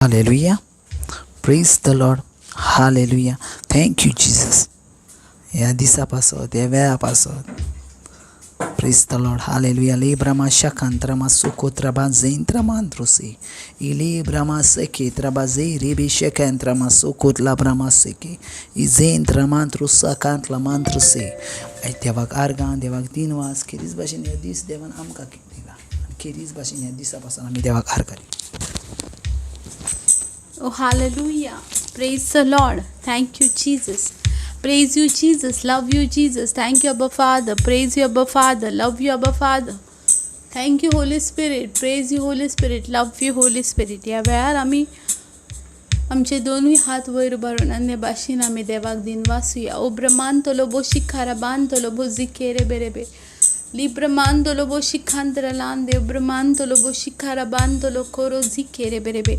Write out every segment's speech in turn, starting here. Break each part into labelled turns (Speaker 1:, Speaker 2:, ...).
Speaker 1: Hallelujah, praise the Lord, hallelujah, thank you Jesus. ह्या दिसा पासत, ह्या वेळा पासत, प्रेज the Lord, hallelujah. लेब्रामा शकांत्रमा सुकोत्राबा झेंत्रामांत्रोसे इलेब्रामा सकेत्राबा झे रेबे शकांत्रमा सुकोतला ब्रामा सेके इझेंत्रामांत्रो सकांतला मांत्रोसे. देवाक आर्गां, देवाक दिनवास. खेरीज भाशेन ह्या दीस देवान आमकां दिला आनी खेरीज भाशेन ह्या दिसा पासून आमी देवाक आर्गां दिता.
Speaker 2: Oh, hallelujah. Praise the Lord. Thank you, Jesus. Praise you, Jesus. Love you, Jesus. Thank you, Abba Father. Praise you, Abba Father. Love you, Abba Father. Thank you, Holy Spirit. Praise you, Holy Spirit. Love you, Holy Spirit. ह्या वेळार आमी आमचे दोनूय हात वयर उबारून अन्य भाशेन आमी देवाक दिनवासुया. ओ ब्रह्मांतलो बो शिखारा बांदतलो बो जिकेरे बेरेबे लिब्रमांतलो बो शिखांतरलांदे ब्रह्मांतलो बो शिखारा बांदतलो कोरो जिकेरे बेरेबे.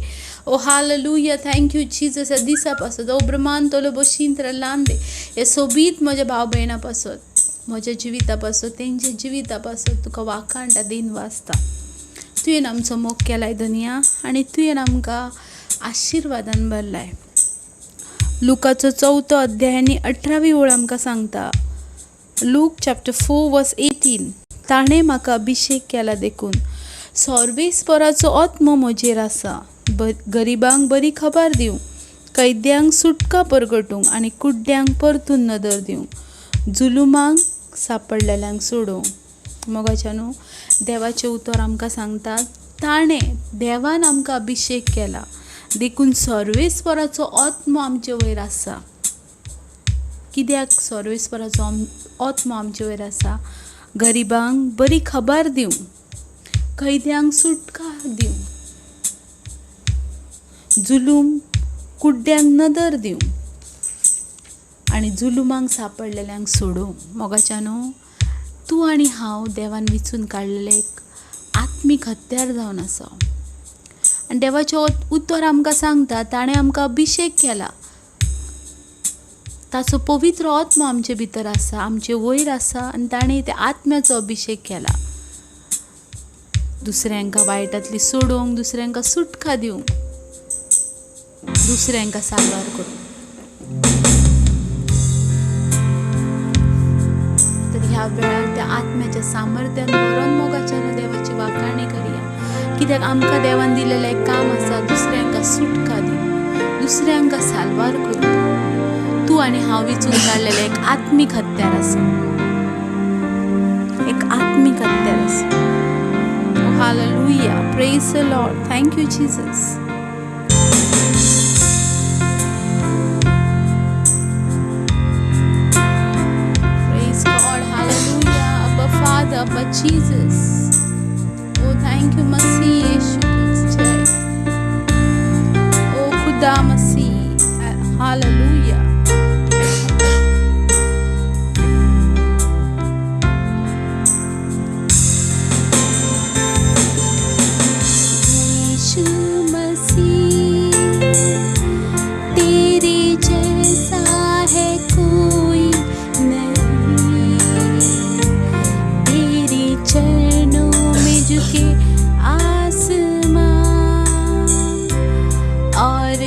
Speaker 2: ओ हालेलुया, thank you Jesus. ह्या दिसा पासत ओ ब्रह्मांतलो बो शिंत्रलांदे हे सोबीत म्हज्या भाव भयणा पासत, म्हज्या जिविता पासत, तेंच्या जिविता पासत तुका वाखाणटा, दिनवासता. तुवें आमचो मोग केलाय धनया आनी तुवें आमकां आशिर्वादान भरलाय. लुकाचो चवथो अध्याय आनी 18वी ओळ आमकां सांगता, लूक चॅप्टर 4 वर्स 18, ताणें म्हाका अभिशेक केला देखून सर्वेस्पराचो आत्मो म्हजेर आसा, गरिबांक बरी खबर दिवंक, कैद्यांक सुटका परगटूंक आनी कुड्ड्यांक परतून नदर दिवंक, जुलुमांक सापडलेल्यांक सोडोवंक. मोगाच्या न्हू, देवाचें उतर आमकां सांगता, ताणें देवान आमकां अभिशेक केला देखून सर्वेस्पराचो आत्मो आमचे वयर आसा. कित्याक सर्वेस्पराचो आत्मो आमचे वयर आसा? गरिबांक बरी खबर दिवंक, कैद्यांक सुटका दिवंक, जुलूम कुड्ड्यांक नदर दिवंक आनी जुलुमांक सापडलेल्यांक सोडोवंक. मोगाच्या न्हू, तूं आनी हांव देवान विचून काडलेलें एक आत्मीक हत्यार जावन आसा आनी देवाचें उतर आमकां सांगता, ताणें आमकां अभिशेक केला, ताचो पवित्र आत्मो आमचे भितर आसा, आमचे वयर आसा आनी ताणें त्या आत्म्याचो अभिशेक केला दुसऱ्यांका वायटांतली सोडोवंक, दुसऱ्यांका सुटका दिवंक, दुसऱ्यांका साल्वार करूंक. तर ह्या वेळार त्या आत्म्याच्या सामर्थ्यान भरोन मोगाच्यान देवाची वाखाणी करया, कित्याक आमकां देवान दिलेलें एक काम आसा, दुसऱ्यांका सुटका दिवंक, दुसऱ्यांका साल्वार करूंक. तूं आनी हांव विचून काडलेलें एक आत्मीक हत्यार आसा, एक आत्मीक हत्यार आसा. Hallelujah, praise the Lord, thank you Jesus. Praise God, hallelujah, Abba Father, Abba Jesus. Oh thank you मसीह यीशु की जय. ओ खुदा मसीह, हालेलुया. यीशु मसीह तेरे जैसा है कोई नहीं, तेरे चरणों में झुके आसमां और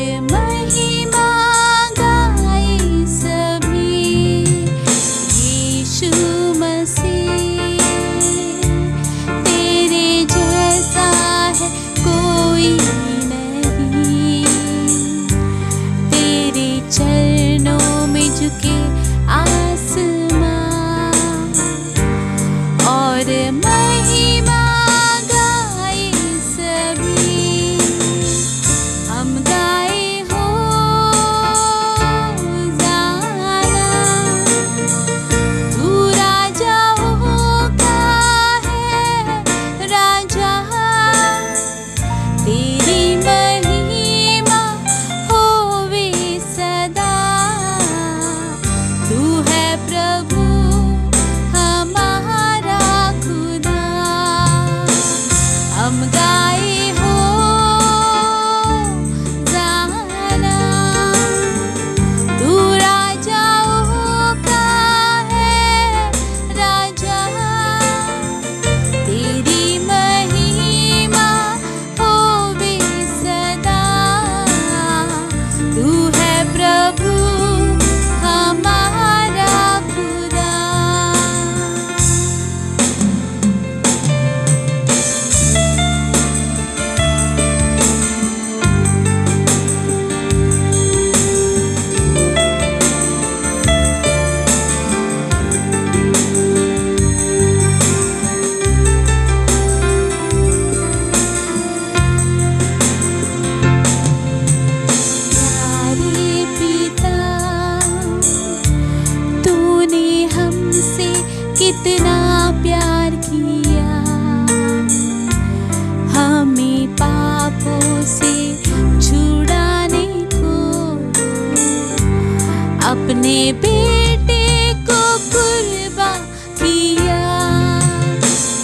Speaker 2: अपने बेटे को कुर्बान किया।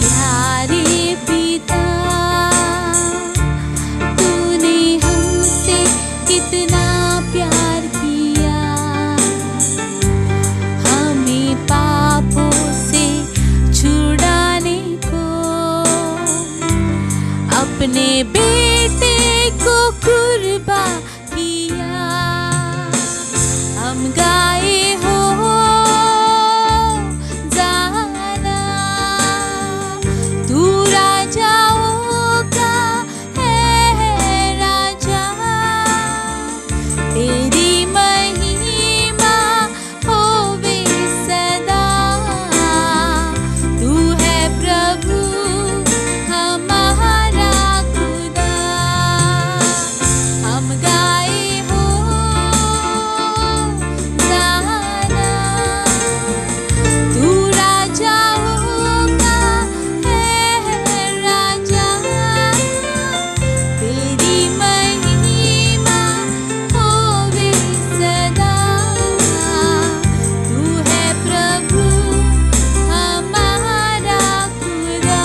Speaker 2: प्यारे पिता तूने हमसे कितना प्यार किया, हमें पापों से छुड़ाने को अपने बेटे को कुर्बान किया। हम गाए हो जाना, तू राजाओं का है राजा, तेरी महिमा होवे सदा, तू है प्रभु हमारा खुदा। हम गाए हो जाना, तू राजाओं का है राजा, तेरी महिमा होवे सदा, तू है प्रभु हमारा खुदा।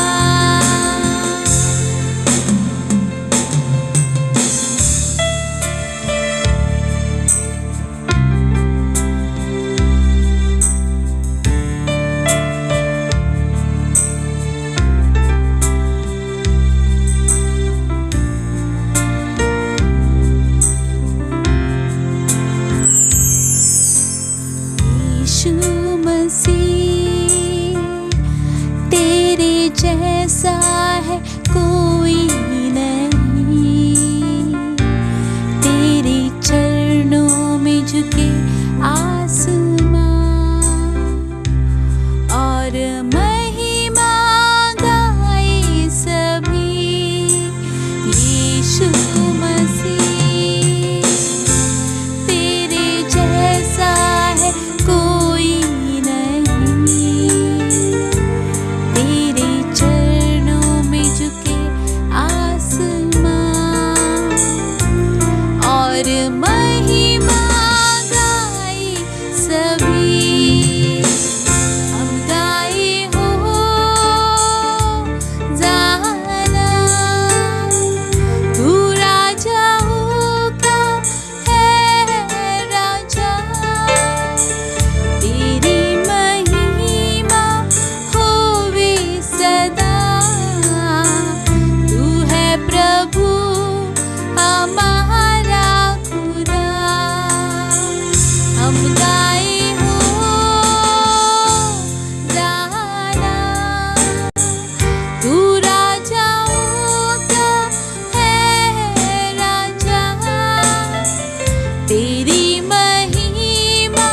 Speaker 2: यीशु मसीह तेरे जैसा है कोई नहीं, तेरे चरणों में झुके आसमां और महिमा गाए सभी। यीशु मसीह तेरे जैसा है कोई नहीं, तेरे चरणों में झुके आसमां और महिमा गाए सभी। हम गाए हो जाना, तू राजाओं का है राजा, तेरी महिमा होवे सदा, तू है प्रभु हमारा खुदा। हम गाए हो जाना, तू राजाओं का है राजा, तेरी महिमा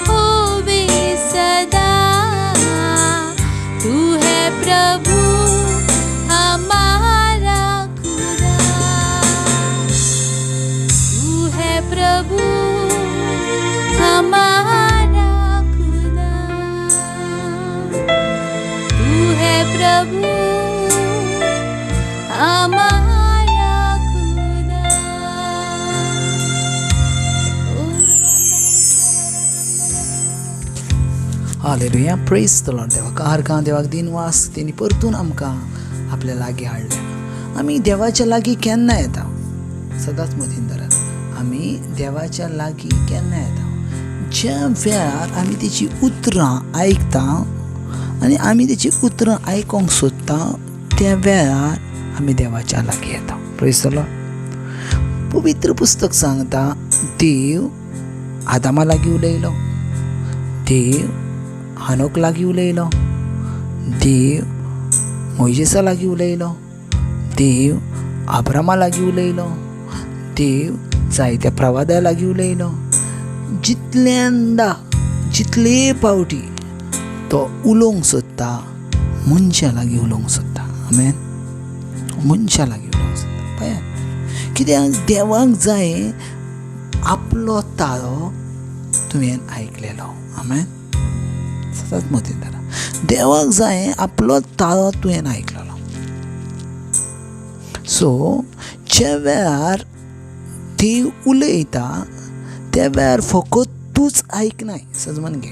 Speaker 2: होवे सदा, तू है प्रभु हमारा खुदा, तू है प्रभु हमारा खुदा, तू है प्रभु हमारा खुदा।
Speaker 1: हालेलुया, प्रेज the Lord. देवाक आर्गां, देवाक दिनवास, तेणी परतून आमकां आपल्या लागीं हाडल्या। आमी देवाच्या लागीं केन्ना येता, सदांच मतीन धरात, आमी देवाच्या लागीं केन्ना येता, ज्या वेळार आमी तेची उतरां आयकता आनी आमी तेची उतरां आयकोंक सोदता त्या वेळार आमी देवाच्या लागीं येता। Praise the Lord. पवित्र पुस्तक सांगता, देव आदामा लागीं उलयलो, देव हानोक लागीं उलयलो, देव मोयजेसा लागीं उलयलो, देव आब्रामा लागीं उलयलो, देव जायत्या प्रवादा लागीं उलयलो। जितल्यांदा जितले पावटी तो उलोवंक सोदता, मनशां लागीं उलोवंक सोदता। आमेन. मनशां लागीं उलोवंक सोदता. पळयात, कित्याक देवाक जाय आपलो ताळो तुवें आयकलेलो. आमेन. सदांच मतींत धरा, देवाक जाय आपलो ताळो तुवें आयकलेलो. सो ज्या वेळार देव उलयता त्या वेळार फकत तूं तूंच आयकनाय. सजमान घे,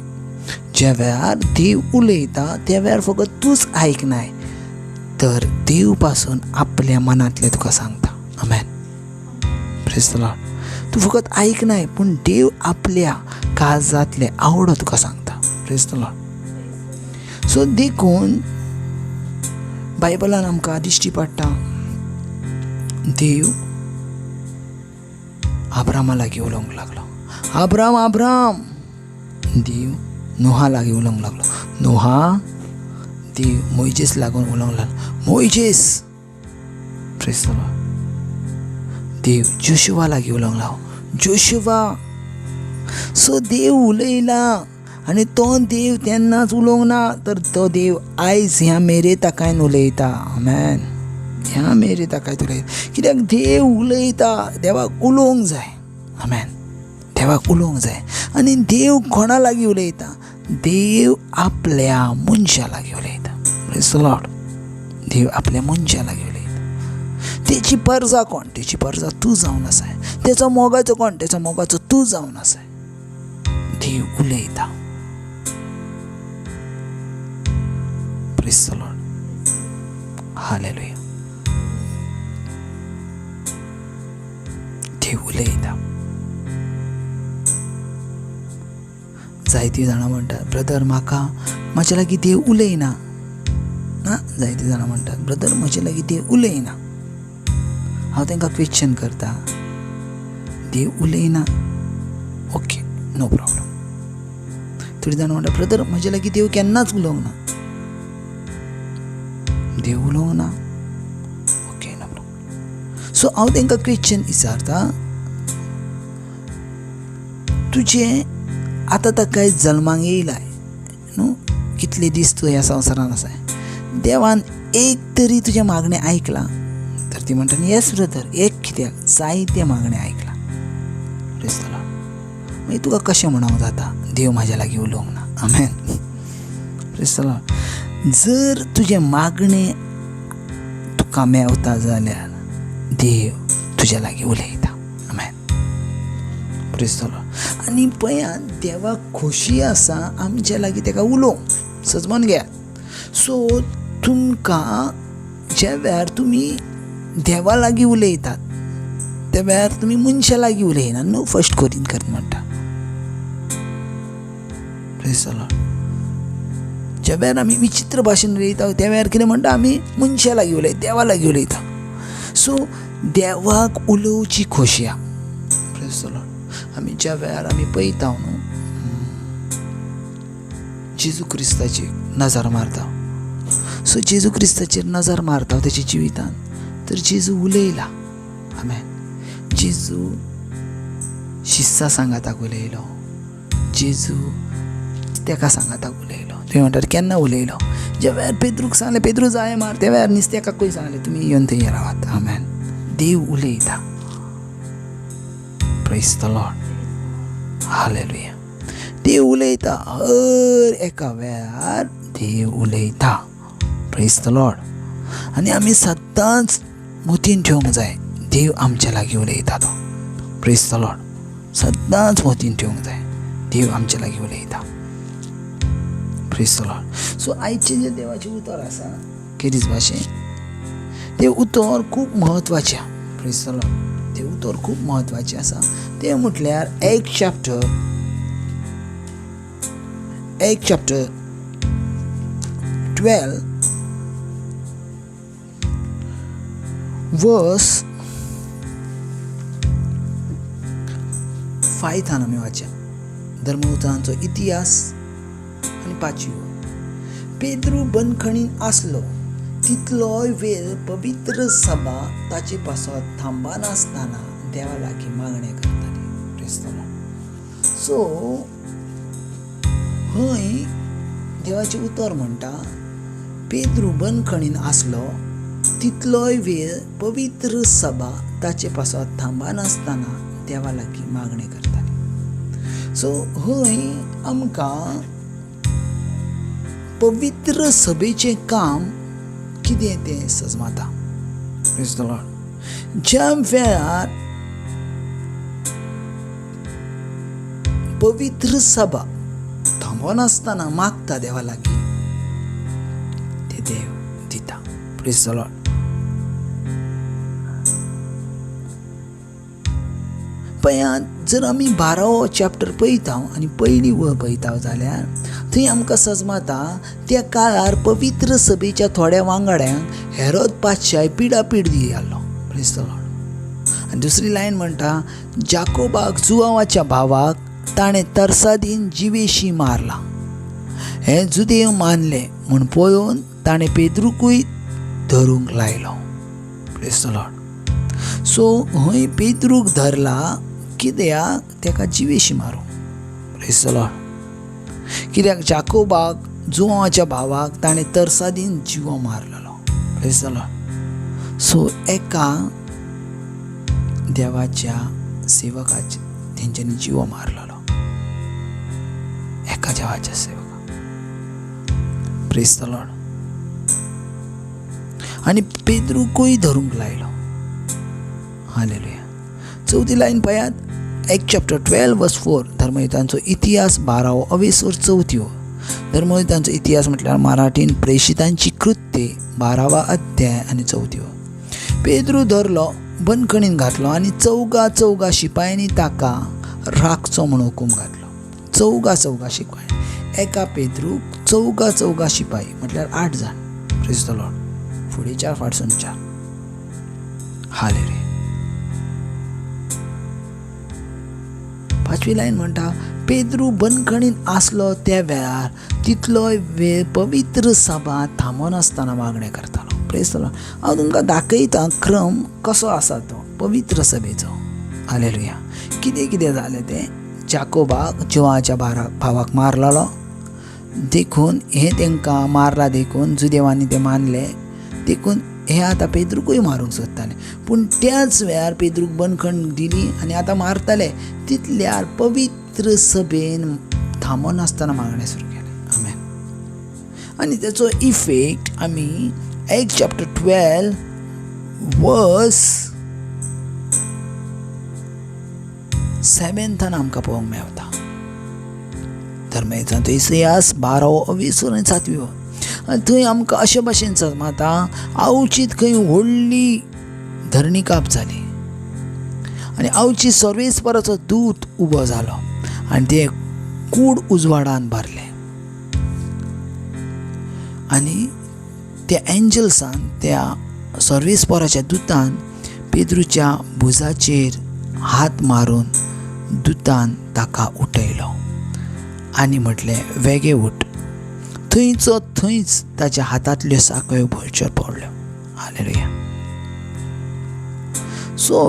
Speaker 1: ज्या वेळार देव उलयता त्या वेळार फकत तूंच आयकनाय तर देव पासून आपल्या मनांतलें तुका सांगता. आमेन. Praise the Lord. तूं फकत आयकनाय पूण देव आपल्या काळजांतलें आवडो तुका सांगता. Praise the Lord. सो देखून बायबलान आमकां दिश्टी पडटा देव आब्रामा लागीं उलोवंक लागलो. Abraham Abraham. देव नोहा लागीं उलोवंक लागलो. नोहा. देव मोयजेस लागून उलोवंक लागलो. मोयजेस. Praise the Lord. देव जोशुआ लागीं उलोवंक लागलो. जोशुआ. सो देव उलयला आनी तो देव तेन्नाच उलोवंक ना तर तो देव आयज ह्या मेरे ताकायन उलयता. आमेन. ह्या मेरे ताकायन उलयता. कित्याक देव उलयता, देवाक उलोवंक जाय. आमेन. देवाक उलोवंक जाय. आनी देव कोणा लागीं उलयता? देव आपल्या मनशा लागीं उलयता. Praise the Lord. देव आपल्या मनशा लागीं उलयता. तेची परजा कोण? तेची परजा तूं जावन आसाय. तेचो मोगाचो कोण? तेचो मोगाचो तूं जावन आसाय. देव उलयता. Praise the Lord. Hallelujah. देव उलयता. जायतीं जाणां म्हणटात, ब्रदर म्हाका म्हजे लागीं देव उलयना. ना, जायतीं जाणां म्हणटात ब्रदर म्हजे लागीं देव उलयना. हांव तांकां क्वेश्चन करता, देव उलयना, ओके नो प्रॉब्लम. थोडीं जाणां म्हणटा ब्रदर म्हजे लागीं देव केन्नाच उलोवंक ना. देव उलोवंक ना, ओके नो प्रॉब्लम. सो हांव तांकां क्वेश्चन विचारता, तुजें आतां ताका जल्माक येयलाय न्हू, कितले दीस तूं ह्या संवसारान आसाय, देवान एक तरी तुजें मागणें आयकलां? तर ती म्हणटा येस ब्रदर, एक कित्याक जायतें मागणें आयकलां. Praise the Lord. मागीर तुका कशें म्हणूंक जाता देव म्हाज्या लागीं उलोवंक ना? आमेन. Praise the Lord. जर तुजें मागणें तुका मेवता जाल्यार देव तुज्या लागीं उलयता. आमेन. Praise the Lord. आनी पळयात देवाक खोशी आसा आमच्या लागीं ताका उलोवंक. सजमन घेयात. सो तुमकां ज्या वेळार तुमी देवा लागीं उलयतात त्या वेळार तुमी मनशा लागीं उलयना न्हू. फर्स्ट कोरिंथर म्हणटा. Praise the Lord. ज्या वेळार आमी विचित्र भाशेन उलयता त्या वेळार कितें म्हणटा आमी मनशा लागीं उलयता, देवा लागीं उलयता. सो देवाक उलोवची खोशी आहा. Praise the Lord. आमी ज्या वेळार आमी पळयता न्हू जेजू क्रिस्ताचेर नजर मारता. सो जेजू क्रिस्ताचेर नजर मारता तेच्या जिवितान तर जेजू उलयला. आमेन. जेजू शिस्सा सांगाताक उलयलो, जेजू तेका सांगाताक उलयलो. तुवें म्हणटात केन्ना उलयलो? ज्या वेळार पेद्रूक सांगलें पेद्रू जाय मार, त्या वेळार नुस्त्याकाकूय सांगलें तुमी येवन थंय रावात. आमेन. देव उलयता. Praise the Lord. Hallelujah. देव उलयता हर एका वेळार देव उलयता. Praise the Lord. आनी आमी सदांच मोतीन ठेवंक जाय देव आमच्या लागीं उलयता तो. Praise the Lord. सदांच मोतीन ठेवंक जाय देव आमच्या लागीं उलयता. Praise the Lord. सो आयचें जें देवाचें उतर आसा खेरीज भाशेन तें उतर खूब म्हत्वाचें. Praise the Lord. तें उतर खूब म्हत्वाचें आसा. तें म्हटल्यार एक चॅप्टर 12 वर्स 5 आमी वाचया. धर्मउतरांचो इतिहास आनी 5वी. पेद्रू बंदखणीन आसलो तितलोय वेळ पवित्र सभा ताचे पासत थांबनासतना देवा लागीं मागणें करताली. Praise the Lord. सो हय देवाचें उतर म्हणटा पेद्रू बंदखणीन आसलो तितलोय वेळ पवित्र सभा ताचे पासत थांबनासतना देवा लागीं मागणें करताली. सो हय आमकां पवित्र सभेचें काम कितें तें सजमाता. Praise the Lord. ज्या वेळार पवित्र सभा थांबनासतना मागता देवा लागीं ते देव दिता. Praise the Lord. पळयात जर आमी 12वो चॅप्टर पळयता आनी पयली वळ पळयता जाल्यार थंय आमकां सजमाता त्या काळार पवित्र सभेच्या थोड्या वांगड्यांक हेरोद पातशाय पिडापीड दी आसलो. Praise the Lord. आनी दुसरी लायन म्हणटा जाकोबाक जुवाच्या भावाक ताणें तरसादीन जिवेशी मारला, हें जुदेव मानलें म्हूण पळोवन ताणें पेद्रुकूय धरूंक लायलो. Praise the Lord. सो हय पेद्रूक धरला कित्याक तेका जिवेशी मारूंक. Praise the Lord. कित्याक जाकोबाक जुवाच्या भावाक ताणें तरसादीन जिवो मारलेलो. Praise the Lord. सो एका देवाच्या सेवकाचे तेंच्यांनी जिवो मारलेलो, एका देवाच्या सेवकाक. Praise the Lord. आनी पेद्रुकूय धरूंक लायलो. हालेलुया. चवथी लायन पळयात, एक चॅप्टर 12 वर्स 4, धर्मयुतांचो इतिहास 12वो अवेसर चवथी. धर्मयुतांचो इतिहास म्हटल्यार मराठीन प्रेषितांची कृत्य 12वा अध्याय आनी चवथी. पेद्रू धरलो, बंदखणीन घातलो आनी चौगा चौगा शिपायांनी ताका राखचो म्हूण हुकूम घातलो. चौगा चौगा शिपाय, एका पेद्रूक चौगा चौगा शिपाई म्हटल्यार 8 जाण. Praise the Lord. फुडें 4 फाटसून 4. हालेलुया. पांचवी लायन म्हणटा पेद्रू बंदखणीन आसलो त्या वेळार तितलो वेळ पवित्र सभा थांबनासतना मागणें करतालो. Praise the Lord. हांव तुमकां दाखयतां क्रम कसो आसा तो पवित्र सभेचो. हालेलुया. कितें कितें जालें तें, जाकोबाक जिवाच्या भावाक मारलेलो देखून हें तांकां मारला देखून जुदेवांनी तें मानलें, देखून हे आतां पेद्रुकूय मारूंक सोदताले. पूण त्याच वेळार पेद्रूक बंदखण दिली आनी आतां मारताले. तितल्यार पवित्र सभेन थांबनासतना मागणें सुरू केलें. आमेन. आनी तेचो इफेक्ट आमी एक चॅप्टर 12 वर्स 7 आमकां पळोवंक मेवता. धर्मयुतांचो इतिहास 12वो अवेसर आनी 7वी. आनी थंय आमकां अशे भाशेन समजता आवचीत खंय व्हडली धरणीकाप जाली आनी आवची सर्वेस्पराचो दूत उबो जालो आनी ते कूड उजवाडान भरलें आनी त्या एंजल्सान त्या सर्वेस्पराच्या दुतान पेद्रूच्या भुजाचेर हात मारून दुतान ताका उठयलो आनी म्हटलें वेगे उठ. थंयचो थंयच ताच्या हातांतल्यो साखळ्यो भंयचेर पडल्यो. हालेलुया. सो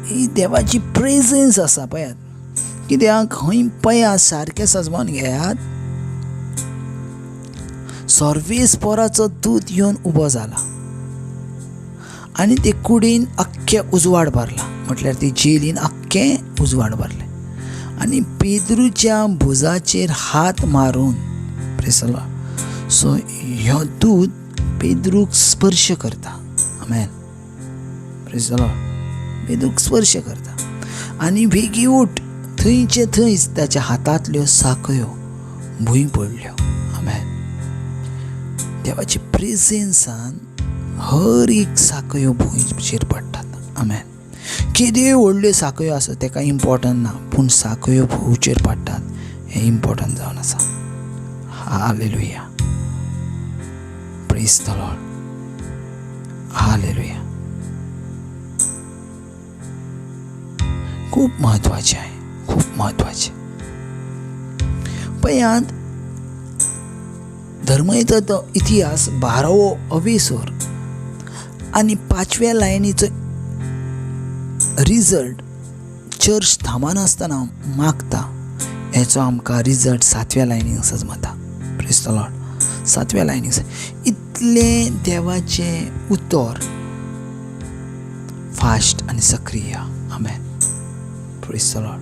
Speaker 1: ही देवाची प्रेजन्स आसा पळयात, कित्याक खंय पळयात सारकें सजमोन घेयात, सर्वेस्पराचो दूत येवन उबो जाला आनी ते कुडीन अख्खें उजवाड भरला, म्हटल्यार ती जेलीन अख्खें उजवाड भरलें आनी पेद्रूच्या भुजाचेर हात मारून. Praise the Lord. सो ह्यो दूत पेद्रूक स्पर्श करता. आमेन. Praise the Lord. पेद्रूक स्पर्श करता आनी बेगी उठ. थंयचे थंयच ताच्या हातांतल्यो साखळ्यो भूंय पडल्यो. आमेन. देवाचे प्रेजेन्सान हर एक साखळ्यो भूंयचेर पडटात. आमेन. केद्यो व्हडल्यो साखळ्यो आसत तेका इम्पोर्टंट ना, पूण साखळ्यो भोंवचेर पडटात हें इम्पोर्टंट जावन आसा. Hallelujah. Praise the Lord. Hallelujah. खूब म्हत्वाचें आहे, खूब म्हत्वाचें. पळयात धर्मयुताचो इतिहास 12वो अवेसर आनी 5व्या लायनीचो रिजल्ट चर्च थांबनासतना मागता हेचो आमकां रिजल्ट 7व्या लायनीक सजमता. Praise the Lord. 7व्या लायनीक इतलें देवाचें उतर फास्ट आनी सक्रिय. आमेन. Praise the Lord.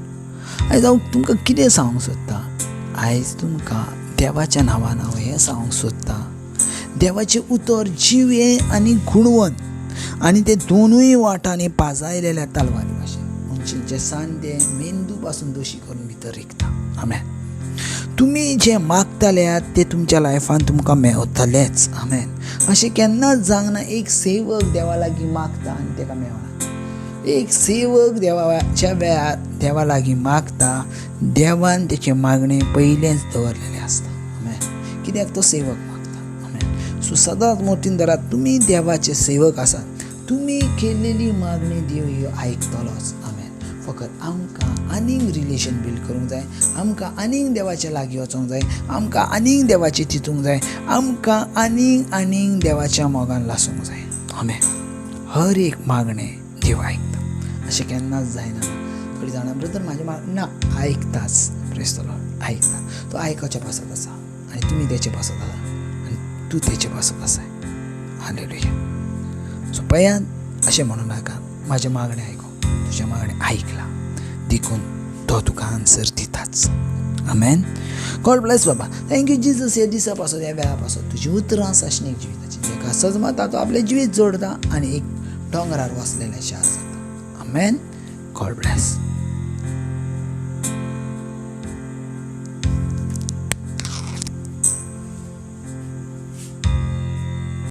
Speaker 1: आयज हांव तुमकां कितें सांगूंक सोदतां, आयज तुमकां देवाच्या नांवान हांव हें सांगूंक सोदतां, देवाचें उतर जिवें आनी गुणवंत आनी ते दोनूय वाटांनी पाजायलेल्या तलवारी भाशेन. मनशाचे सांदे मेंदू पासून दोशी करून भितर रिगता. आमेन. तुमी जें मागताल्यात तें तुमच्या लायफान तुमकां मेवतलेंच. आमेन. अशें केन्नाच जावंक ना एक सेवक देवा लागीं मागता आनी ताका मेवना. एक सेवक देवाच्या वेळार देवा लागीं मागता, देवान तेचें मागणें पयलेंच दवरलेलें आसता. आमेन. कित्याक तो सेवक मागता. आमेन. सो सदांच मोतीन धरात, तुमी देवाचे सेवक आसात, तुमी केलेली मागणी देव ही आयकतलोच. आमेन. फकत आमकां आनीक रिलेशन बिल्ड करूंक जाय, आमकां आनीक देवाच्या लागीं वचोंक जाय, आमकां आनीक देवाचें चिंतूंक जाय, आमकां आनीक आनीक देवाच्या मोगान लासूंक जाय. आमेन. हर एक मागणें देव आयकता, अशें केन्नाच जायना. थोडीं जाणां ब्रदर म्हाजें मागणें ना, आयकताच. प्रेज the Lord. आयकता, तो आयकच्या पासत आसा आनी तुमी तेचे पासत आसा आनी तूं तेचे पासत आसाय. हालेलुया. सो पयान अशें म्हणू नाका म्हाजें मागणें आयको, तुजें मागणें आयकलां देखून तो तुका आन्सर दिताच. आमेन. गॉड ब्लेस बाबा. Thank you Jesus. ह्या दिसा पासत, ह्या वेळा पासत तुजी उतरां सासणीक जिविताची जेका सजमता तो आपलें जिवीत जोडता आनी एक दोंगरार वसलेलें शार जाता. आमेन. God bless.